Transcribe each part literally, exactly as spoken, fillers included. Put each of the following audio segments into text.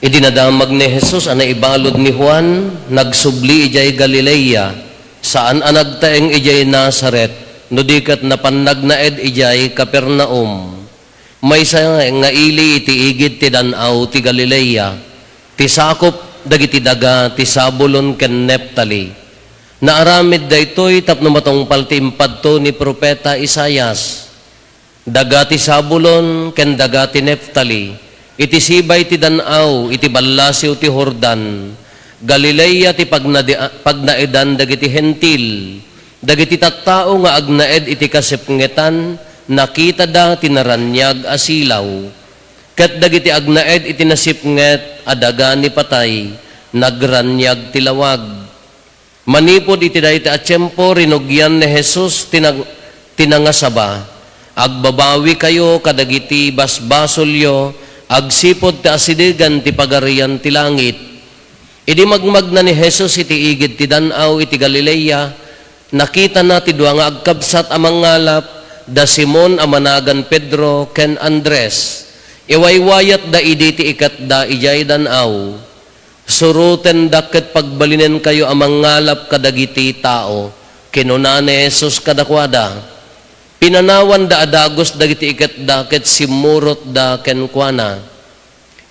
Idi nadamag ni Jesus a naibalud ni Juan, nagsubli idiay Galilea, saan a nagtaeng idiay Nazaret, no di ket napan nagnaed idiay Capernaum. Maysa nga ili iti igid ti dan-aw ti Galilea, ti sakup dagiti daga ti Zabulon ken Neftali. Naaramid daytoy tapno matungpal ti impadto ni profeta Isaias. Daga ti Zabulon ken daga ti Neftali, iti sibay ti dan-aw, iti ballasiw ti Jordan, Galilea ti pagnadi-, pagnaedan dagiti Hentil. Dagiti tattao nga agnaed iti kasipngetan, nakitada ti naraniag a silaw. Ket dagiti agnaed iti nasipnget a daga ni patay, nagraniag ti lawag. Manipud iti dayta a tiempo, rinugian ni Jesus ti nag-, ti nangasaba, "Agbabawikayo kadagiti basbasolyo agsipud ta asidegen ti Pagarian ti Langit." Idi magmagna ni Jesus iti igid ti dan-aw iti Galilea, nakitana ti dua nga agkabsat a mangngalap, da Simon a managan Pedro ken Andres. Iwaywayatda idi ti iketda idiay dan-aw. "Surotenda ket pagbalinenkayo a mangngalap kadagiti tao," kinuna ni Jesus kadakuada. Pinanawanda a dagus dagiti iketda ket simmurotda kenkuana.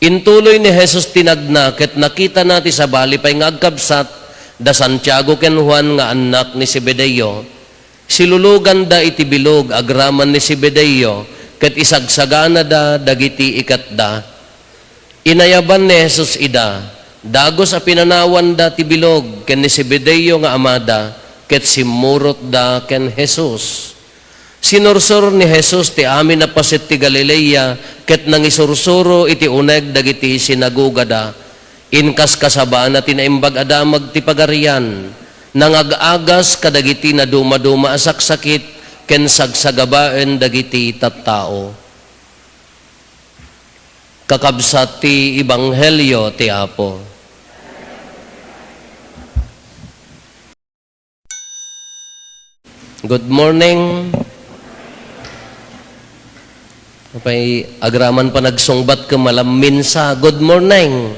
Intuloy ni Jesus ti nagna ket nakitana ti sabali pay nga agkabsat, da Santiago ken Juan nga annak ni Zebedeo. Siluloganda iti bilog agraman ni Zebedeo ket isagsaganada dagiti iketda. Inayaban ni Jesus ida. Dagus a pinanawanda ti bilog ken ni Zebedeo nga amada, ket simmurotda ken Jesus. Sinursor ni Jesus ti amin a paset ti Galilea ket nangisursuro iti uneg dagiti sinagogada. Inkaskasabana ti Naimbag a Damag ti Pagarian. Nangag-agas kadagiti nadumaduma a saksakit ken sagsagabaen dagiti tattao. Kakabsat ti ebanghelio ti Apo. Good morning. Apay, agraman pa nagsungbat ken malamminsa. Good morning.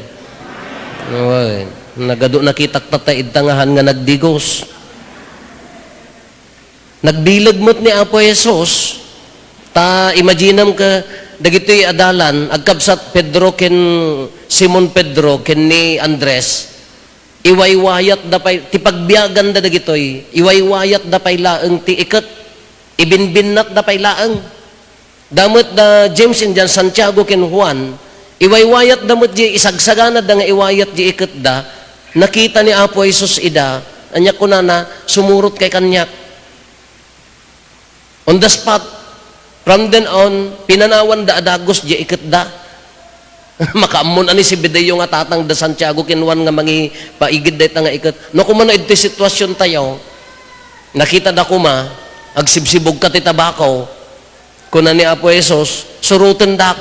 Oy, nagadu nakitak tatta idta nga han nga nagdigos. Nagbileg met ni Apo Jesus, ta imaginem ka dagitoy a dalan, agkabsat Pedro ken Simon Pedro ken ni Andres, iwaywayatda pay, ti pagbiaganda dagitoy, iwaywayatda pay laeng ti iket, ibinbinnatda pay laeng. Da met da James, ken Santiago ken Juan, iwaywayatda met di isagsaganada nga iwayat di iketda, nakita ni Apo Jesus ida, ania kunana, "Sumurot kay kaniak." On the spot, from then on, pinanawanda a dagus di iketda. Makaammon a ni Zebedeo nga tatang da Santiago ken Juan nga mangipaigid dayta nga iket. No, kumano iti sitwasion tayo, nakitada koma, agsibsibugka ti tabako, Kuna ni Apo Jesus, "Surotendak."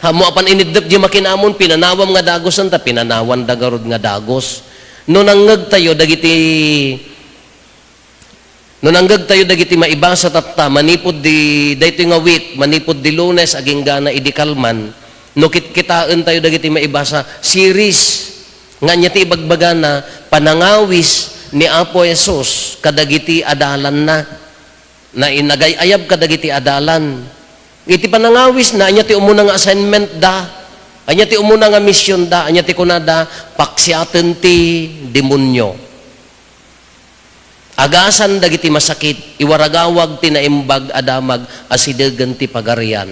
Ammo apan iniddep di makinamon, pinanawam nga dagusen, ta pinanawanda garud nga dagus. No nangngegtayo dagiti, no nangngegtayo dagiti maibasa tatta, manipud di, daytoy nga week, manipud di Lunes, aginggana idi kalman, no kitkitaentayo dagiti maibasa, series, nga ania ti ibagbagana, panangawis ni Apo Jesus kadagiti adalanna. Na inagay-ayab kadagiti adalan. Iti panangawisna, ania ti umuna nga assignment da? Ania ti umuna nga mission da? Ania ti kunada? Paksiaten ti demonio. Agasan dagiti masakit, iwaragawag ti naimbag a damag a sidegen ti Pagarian.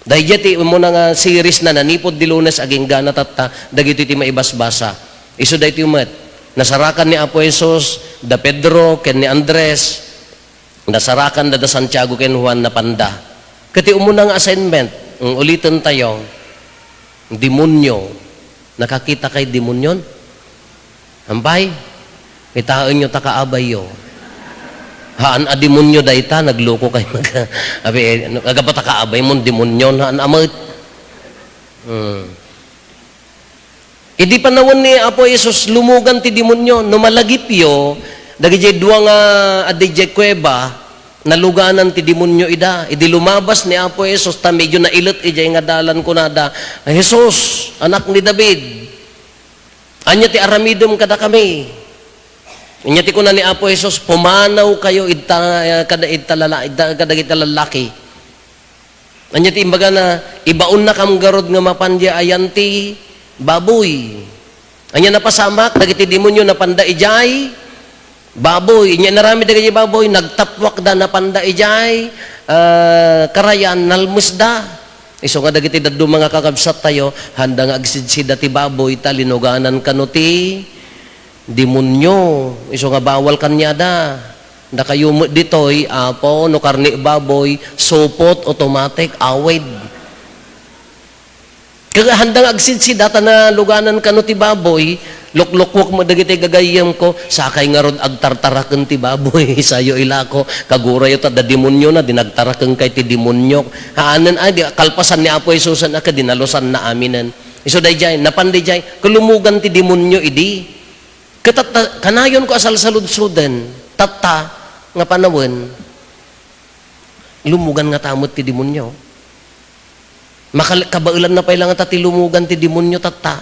Daydiay ti umuna nga series na nanipud di Lunes agingga na tatta, dagitoy ti maibasbasa. Isu daytoy met, nasarakan ni Apo Jesus, da Pedro, ken ni Andres, nasarakan da, da Santiago ken Juan, napanda. Ket ti umuna nga assignment, mm, uliten tayo, demonyo. Nakakita kay demonyon? Ambay, kitaenyo ta kaabayyo. Haan a demonyo dayta, nagloko kay mag-, abi, eh, nagapa ta kaabaymon, demonyon, haan a met. Hmm. Idi panawen ni Apo Jesus, lumugan ti demonyo. No malagipyo, dagidiay dua nga adda idiay kuweba, naluganan ti demonyo ida. Idi lumabas ni Apo Jesus, ta medyo nailet idiay nga dalan, kunada, "Jesus, Anak ni David, ania ti aramidem kadakami? Ania ti kuna ni Apo Jesus, "Pumanawkayo ita, kada, ita lala-, ita, kadagiti lallaki." Ania ti imbagana, "Ibaonnakam garud nga mapan diay ayan ti baboy." Ania napasamak? Dagiti demonio napanda idiay baboy. Ania inaramid dagiti baboy, nagtappuakda, napanda idiay, ah, karayan, nalmesda. Isu nga dagiti dadduma nga kakabsattayo, handa nga agsidsida ti baboy, ta linuganan kano ti demonio. Isu nga bawal kaniada. Dakayo met ditoy, Apo, no karne baboy, supot, automatic, awid. Kaya handa nga agsidsida ta naluganan kano ti baboy, luklukwek met dagiti gagayyemko, sakay ngarud agtartaraken ti baboy, sayo ilako, kagurayo ta da demoniona, di nagtaraken kay ti demonio. Haanen, ay, di, kalpasan ni Apo Jesusen a ket dinalusanna aminen. Isu daydiay, napan daydiay, ket lumugan ti demonio idi. Ket tatta, kanayonko a salsaludsoden, tatta nga panawen, lumugan ngata met ti demonio. Makal-, kabaelanna pay la ngata ti lumugan ti demonio tatta.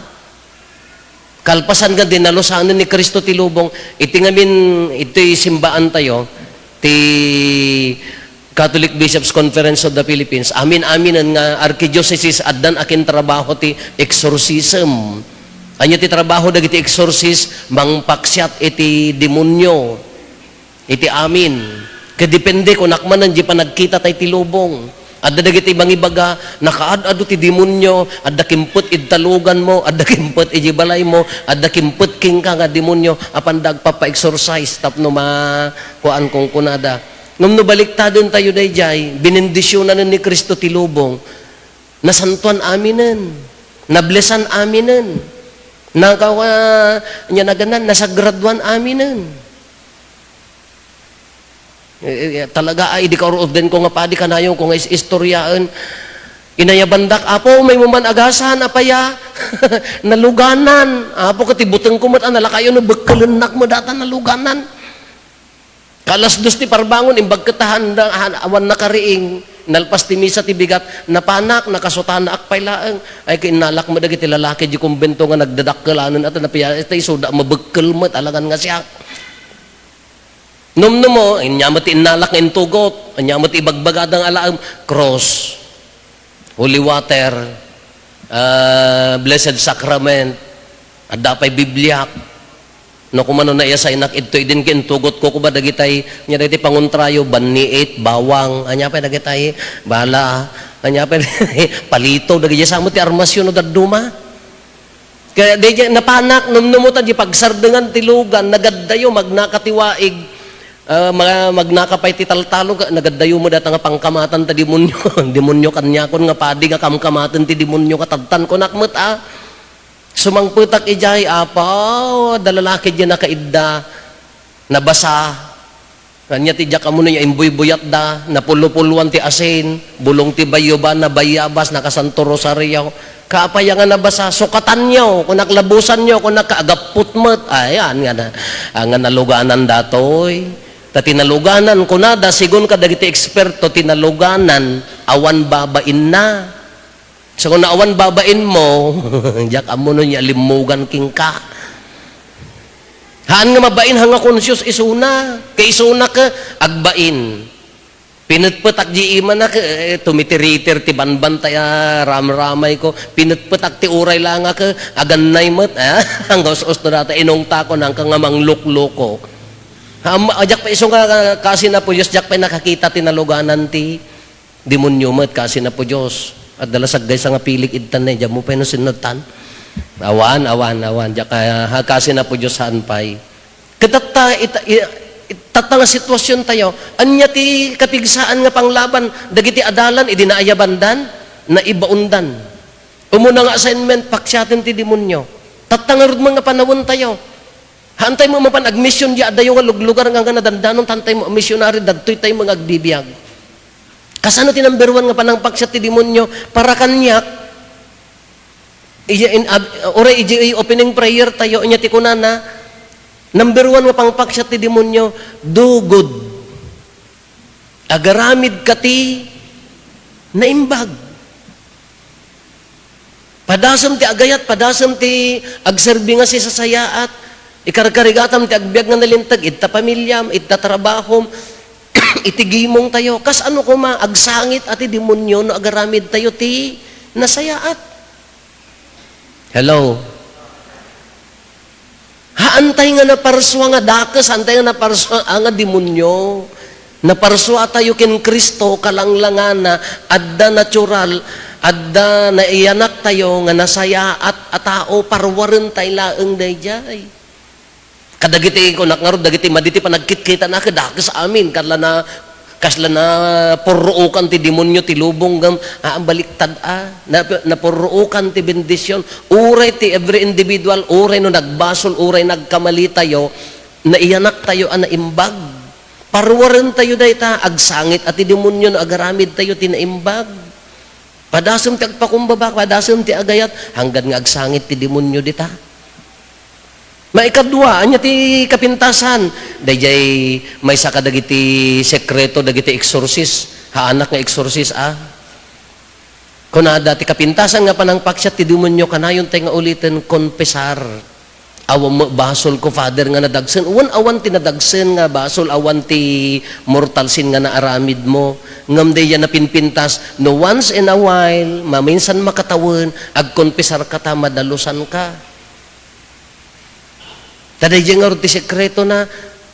Kalpasan nga dinalusanen ni Cristo ti lubong, iti ngamin, iti simbaantayo, ti Catholic Bishops' Conference of the Philippines, amin-aminen nga arkidiosesis addan akintrabaho ti exorcism. Ania ti trabaho dagiti exorcist? Mangpaksiat iti demonio. Iti amin. Ket depende, kunak manen, di panagkita tay ti lubong. Adda dagiti mangibaga, nakaad-adu ti demonio, adda kimpet id taluganmo, adda kimpet iti balaymo, adda kimpet kenka nga demonio, apanda agpapa-exorcise tapno ma-, kuan, kunkunada. Ngem no baliktaden tayo daydiay, binendisionanen ni Cristo ti lubong. Nasantoan aminen. Nablesan aminen. Nakawa-, nia naganan, nasagraduan aminen. Eh, eh, talaga, ay, idi kaur-urdenko nga padi, kanayonko nga is-istoriaen. Inayabandak, "Apo, maymo man agasan, apay a?" Naluganan. "Apo, ket ti butengko met a nalakayo no bekkelennak met data naluganan." Ka alas dos ti parbangon, imbag ket ta handa, han-, awan nakariing. Nalpas ti misa ti bigat, napanak, nakasutanaak pay laeng. Ay, kinnalak met dagiti lalaki di kumbento nga nagdadakkelanen, at napiya-, ita isuda, mabekkel met, alangan nga siak. Numnumo, ania met ti innalak nga intugot, ania met ti ibagbagada nga alaem, cross, holy water, ah, blessed sacrament, adda pay Bibliak. No, kumano naiyasaynak idto idin ket intugotko koma dagitay, ania dagiti pangontrayo, banniit, bawang, ania pay dagitay, bala, ania pay palito, dagiti samo ti armasyo no dadduma. Kaya, daydiay, napanak, numnumutan, di pagsardengan ti lugan, nagaddayo, magnaka ti waig, ah, ma-, magnaka pay ti taltalo, ka-, nagaddayo mo data nga pangkamatan ta demonio, demonio kaniakon nga padi nga kamkamaten ti demonio, katadtan ko nakmet, ah. Sumangpetak idiay, apaw, da lalaki diay nakaidda, nabasa. Ania ti diak ammono nga imbuybuyatda, napulopulwan ti asin, bulong ti bayuban, nabayabas, nakasanto rosario. Kaapay a nga nabasa, sukatanyo, kunak labusanyo, kunak agappot met. Ayan, nga na, ah, nga naluganan datoy. Ta ti naluganan, kunada, sigun kadagiti eksperto, ti naluganan, awan babainna. So, kung naawan babainmo, diak ammono nga limmugan kenka. Haan nga mabain, haan nga conscious isuna. Kay isuna ka, agbain. Pinetpetak di imana ka, eh, tumitiritir ti banban ta ya ramramayko. Pinetpetak ti uray la nga ka, agannay met, ah, hangga us-us no data, inungtako, nangka nga manglukloko. Ham-, ah, diak pa isu nga, ah, kasi na po, Diyos, diak pa nakakita ti naluganan ti demonio met, kasi na po Dios. Adda la saggaysa nga pilik idtan na, diyan mo pay no sinno tan. Awan, awan, awan. Diak, ah, ha, kasi na po Dios, haan pay. Ket tatta, ita-, i-, it-, tatta nga sitwasyon tayo, ania ti kapigsaan nga panglaban, dagiti adalan, idi naayabandan, naibaondan. Umuna nga assignment, paksiaten ti demonio. Tatta ngarud man nga panawen tayo. Haantay mo mapan agmission di adayo nga luglugar nga, nga nadandanon, tantay mo missionary, dadtoy tay mga agbibiag. Kasano ti number one nga panangpaksiat ti demonio? Para kaniak, iya in, ab-, uray iti opening prayer tayo, inya ti kunana, number one nga pangpaksiat ti demonio, "Do good." Agaramid ka ti naimbag. Padasem ti agayat, padasem ti agserbi nga sisasayaat. Ikarkarigatam ti agbiag nga nalinteg, ita pamiliam, ita trabahom, iti gimongtayo. Kas ano koma, agsangit a ti demonio no agaramidtayo ti nasayaat. Hello? Haantay nga naparsua nga dakes, haantay nga naparsua nga demonio. Naparsuatayo ken Cristo, kalanglangana, adda natural, adda naiyanaktayo nga nasayaat a tao, parwarentay laeng daydiay. Kadagiti, kunak ngarud, dagiti madi ti panagkitkita na, kadakes amin, kasla na, kasla na purruokan ti demonio ti lubong, ngem, ah, baliktad, ah, na, napurruokan ti bendision. Uray ti every individual, uray no nagbasol, uray nagkamalitayo, naiyanaktayo a naimbag. Parwarentayo dayta, agsangit a ti demonio no agaramidtayo ti naimbag. Padasem ti agpakumbaba, padasem ti agayat, hanggad nga agsangit ti demonio dita. Maikadua, ania ti kapintasan? Daydiay maysa kadagiti sekreto dagiti exorcist. Haanak nga exorcist, ah. Kunada, ti kapintasan nga panangpaksiat ti demonio, kanayon tay nga uliten, konfesar. Awan met basolko, Father, nga nadagsen. Wen, awan ti nadagsen nga basol, awan ti mortal sin nga naaramidmo. Ngem daydiay napinpintas, no once in a while, maminsan makatawen, agkonfesarka ta madalusanka. Ta daydiay ngarud ti sekretona,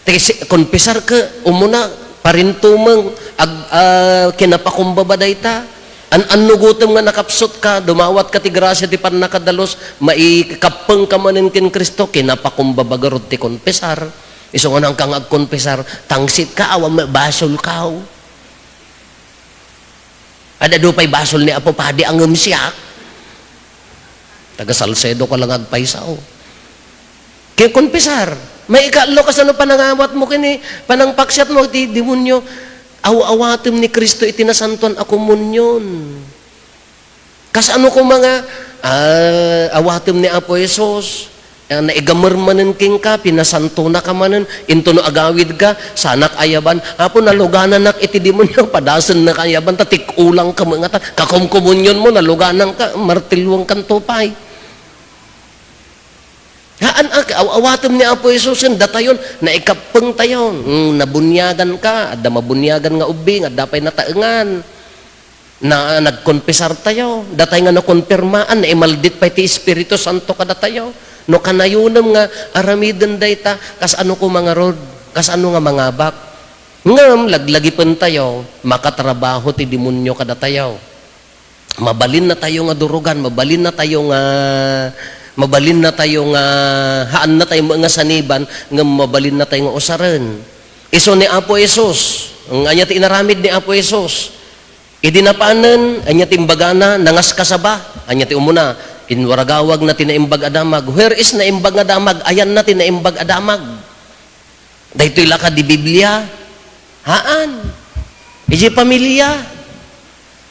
ti si-, konfesarka, umuna, parintumeng, ag-, ah, kinapakumbaba dayta. An-, annugotem nga nakapsutka, dumawatka ti grasia ti pannakadalus, maikappengka manen ken Cristo, kinapakumbaba ngarud ti konfesar. Isu nga naanka nga agkonfesar, tangsitka, awan met basolka. Ad-adu pay basol ni Apo Padi a ngem siak. Taga Salcedo ka lang agpaysa, oh. Ken konfesar, maikaallo kasano panangawatmo ken ni panangpaksiatmo iti demonio, aw-awatem ni Cristo iti nasantoan a komunion. Kasano koma nga, ah, awatem ni Apo Jesus, ah, naigamer manen kenka, pinasantonaka manen, intono agawidka, sanak ayaban, Apo, nalugananak iti demonio, padasennaka ayaban, ta tik-ulangka met ngata, kakomkomunionmo, nalugananka, martiluangkanto pay. Haan a, aw-awatem ni Apo Jesus ken datayon, naikappengtayo. Hmm, nabuniaganka, adda mabuniagan nga ubbing, adda pay nataengan. Na, nagkonfesartayo. Datay nga nakonfirmaan, naimaldit pay ti Espiritu Santo kadatayo. No kanayonem nga aramiden dayta, kasano koma ngarud? Kasano nga mangabak? Ngem laglagipentayo, makatrabaho ti demonio kadatayo. Mabalinnatayo nga durugan, mabalinnatayo nga, mabalinnatayo nga, haannatayo nga saniban, ngem mabalinnatayo nga usaren. Isu ni Apo Jesus, ania ti inaramid ni Apo Jesus? Idi napanen, ania ti imbagana? Nangaskasaba. Ania ti umuna? Inwaragawagna ti naimbag a damag. Where is naimbag nga damag? Ayanna ti naimbag a damag. Daytoy la kadi Biblia? Haan. Idiay pamilia.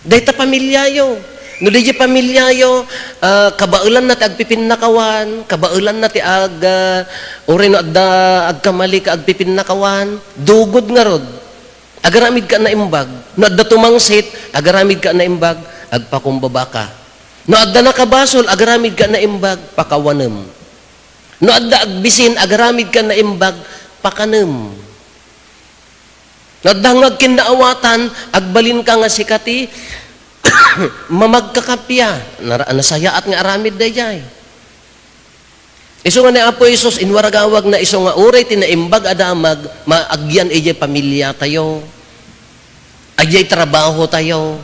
Dayta pamiliayo. No didiay pamiliayo, ah, kabaelanna ti agpipinnakawan, kabaelanna ti ag-, ah, uray no adda agkamali ka agpipinnakawan, dugod ngarud. Agaramidka a naimbag. No adda tumangsit, agaramidka a naimbag, agpakumbabaka. No adda nakabasol, agaramidka a naimbag, pakawanem. No adda agbisin, agaramidka a naimbag, pakanem. No adda nga agkinnaawatan, agbalinka nga sika ti mamagkakappia. Nara-, nasayaat nga aramid daydiay. Isu nga ni Apo Jesus, inwaragawagna isu nga uray ti naimbag a damag, maagyan idiay pamiliatayo. Idiay trabahotayo.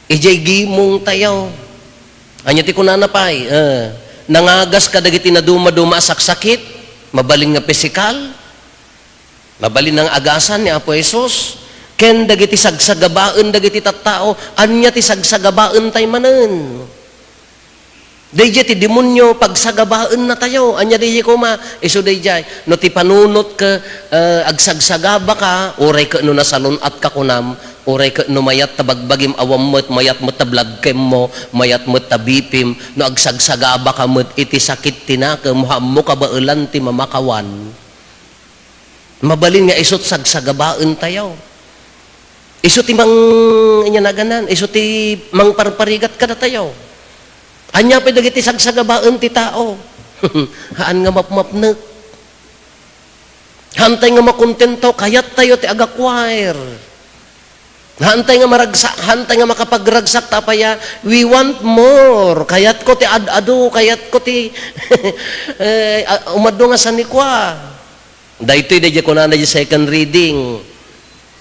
Idiay gimongtayo. Ania ti kunana pay? Eh, nangagas kadagiti nadumaduma a saksakit, mabalin nga pisikal, mabalin nga agasan ni Apo Jesus, ken dagiti sagsagabaen dagiti tattao, ania ti sagsagabaentay manen? Daydiay ti demonio, pagsagabaennatayo. Ania daydiay koma? Isu daydiay, no ti panunot ka, eh, agsagsagaba ka, uray ket no nasalun-at ka kunam, uray ket no mayat ta bagbagim awan met, mayat met ta blood chem mo, mayat met ta B P M, no agsagsagaba ka met iti sakit ti nakem, haanmo kabaelan ti mamakawan. Mabalin nga isut sagsagabaentayo. Isu ti mang-, inya naganan, isu ti mangparparigat kadatayo. Ania pay dagiti sagsagabaen ti tao? Haan nga mapmapnek. Haantay nga makontento, kayattayo ti agakuair. Haantay nga maragsak, haantay nga makapagragsak, ta apay a, we want more. Kayatko ti ad-adu, kayatko ti, eh, a-, umadu nga sanikua. Daytoy, daydiay kunana di second reading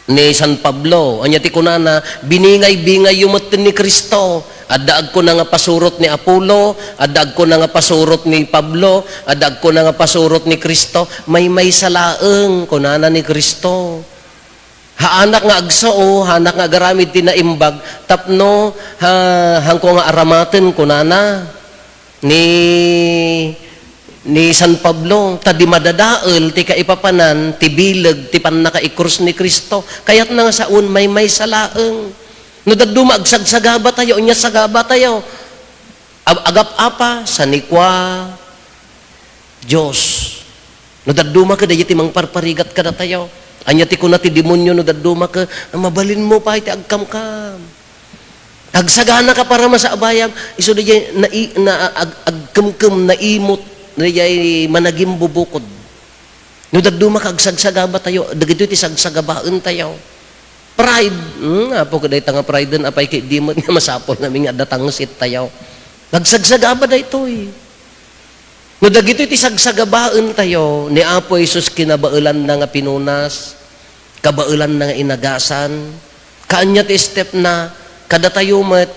ni San Pablo. Ania ti kunana, "Biningay-bingayyo metten ni Cristo." Adda agkuna nga pasurot ni Apollo, adda agkuna nga pasurot ni Pablo, adda agkuna nga pasurot ni Cristo. Maymaysa laeng, kunana ni Cristo. Haanak nga agsao, haanak nga agaramid ti naimbag, tapno, ha, haanko nga aramaten, kunana ni, ni San Pablo, ta di madadael ti kaipapanan ti bileg ti pannakaikrus ni Cristo. Kayatna nga saon, maymaysa laeng. No dadduma, agsagsagabatayo, ania sagabatayo? Ag-, agap-apa, sanikua, Dios. No dadduma ket daydiay ti mangparparigat kadatayo. Ania ti kuna ti demonio no dadduma ket, "Mabalinmo pay ti agkamkam. Agsaganaka para masaabayam." Isu daydiay nai-, na-, ag-, agkemkem, naimut, daydiay managimbubukod. No dadduma ka agsagsagabatayo, dagitoy ti sagsagabaentayo. Pride. Hmm, apo, ket dayta nga pride-en, apay ket di met nga masapul ngamin nga adda tangsit tayo. Nagsagsagaba daytoy. No dagitoy ti sagsagabaentayo, ni Apo Jesus kinabaelanna nga pinunas, kabaelanna nga inagasan, kaanya ti step na, kadatayo met,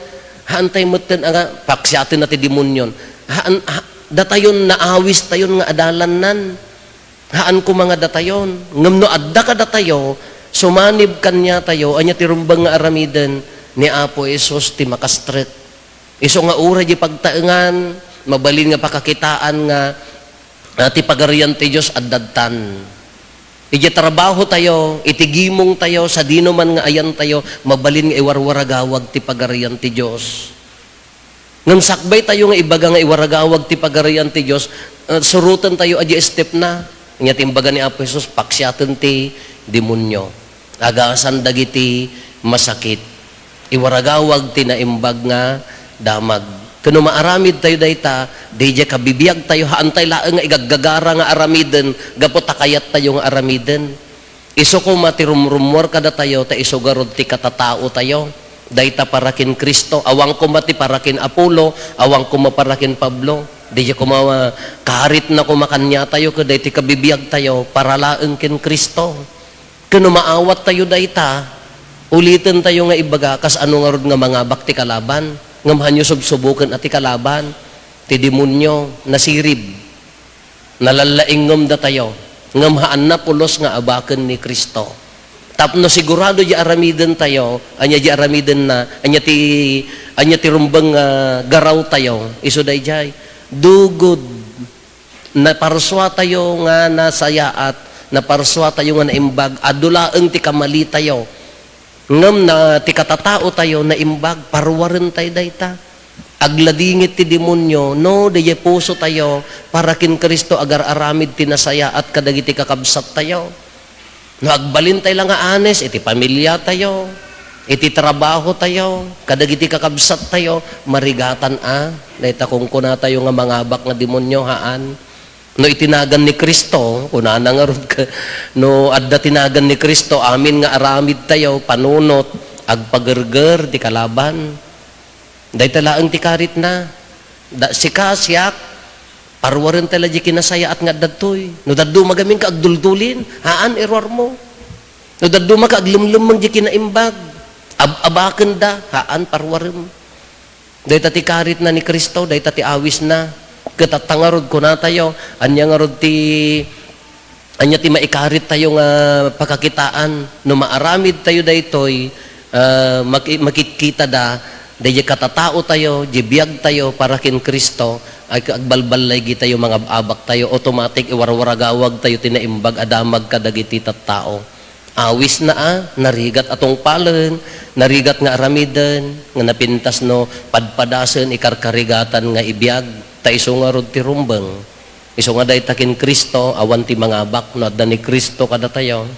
haantay metten a nga, paksiatenna ti demonyon. Haan-, ha-, datayon naawistayon nga adalannan. Haan koma nga datayon. Ngem no adda kadatayo, sumanib kaniatayo, ania ti rumbeng nga aramiden? Ni Apo Jesus ti makastrek. Isu nga uray di pagtaengan, mabalin nga pakakitaan nga, ah, ti Pagarian ti Dios adda ditan. Idiay trabahotayo, iti gimongtayo, sadinoman nga ayantayo, mabalin nga iwarwaragawag ti Pagarian ti Dios. Ngem sakbaytayo nga ibaga nga iwaragawag ti Pagarian ti Dios, eh, surotentayo a di stepna. Ania ti imbaga ni Apo Jesus, paksiaten ti demonio. Agasan dagiti masakit. Iwaragawag ti naimbag nga damag. Ken no maaramidtayo dayta, daydiay kabibiagtayo, haantay laeng nga igaggagara nga aramiden, gapu ta kayattayo nga aramiden. Isu koma ti rumrummuar kadatayo, ta isu garud ti katataotayo. Dayta para ken Cristo, awan koma ti para ken Apollo, awan koma para ken Pablo. Daydiay koma, ah, karitna koma kaniatayo ket daytoy kabibiagtayo, para laeng ken Cristo. Ken no maawattayo dayta, ulitentayo nga ibaga, kas ano ngarud nga mangabak ti kalaban? Ngem hanyo subsuboken a ti kalaban, ti demonio, nasirib. Nalallaingngem datayo, ngem haanna pulos nga abaken ni Cristo. Tapno sigurado di aramiden tayo, ania di aramiden na, ania ti, ania ti rumbeng nga garaw tayo, isu daydiay. Dugod, naparsua tayo nga nasayaat, naparsua tayo nga naimbag, adu laeng ti kamali tayo. Ngem na, ti katataotayo naimbag, parwarentayo dayta. Agladingit ti demonio, no, daydiay pusotayo, para ken Cristo agar-aramid ti nasayaat kadagiti kakabsattayo. No, agbalintay la nga honest iti pamiliatayo, iti trabahotayo, kadagiti kakabsattayo, marigatan a, dayta kunkunatayo nga mangabak nga demonio, haan. No iti nagan ni Cristo, kunana ngarud ka, no adda ti nagan ni Cristo, amin nga aramidtayo, panunot, agpagerger ti kalaban. Dayta laeng ti karitna. Da, sika, siak, parwarenta la di kinasayaat nga adda daytoy. No dadduma gamin ka agdultulin, haan, iruarmo. No dadduma ka aglemlemmeng di kinaimbag, ab-, abakenda, haan, parwarem. Dayta ti karitna ni Cristo, dayta ti awisna. Ket atta ngarud kunatayo, ania ngarud ti, ania ti maikarittayo nga pakakitaan? No maaramidtayo daytoy, ah, maki-, makitkitada, daydiay katataotayo, diay biagtayo para ken Cristo, ag-, agbalballaygitayo, mangab-abaktayo, automatic, iwarwaragawagtayo ti naimbag a damag kadagiti tattao. Awisna a, narigat a tungpalen, narigat nga aramiden, nga napintas no padpadasen, ikarkarigatan nga ibiag, ta isu ngarud ti rumbeng. Isu nga dayta ken Cristo, awan ti mangabak no adda ni Cristo kadatayo.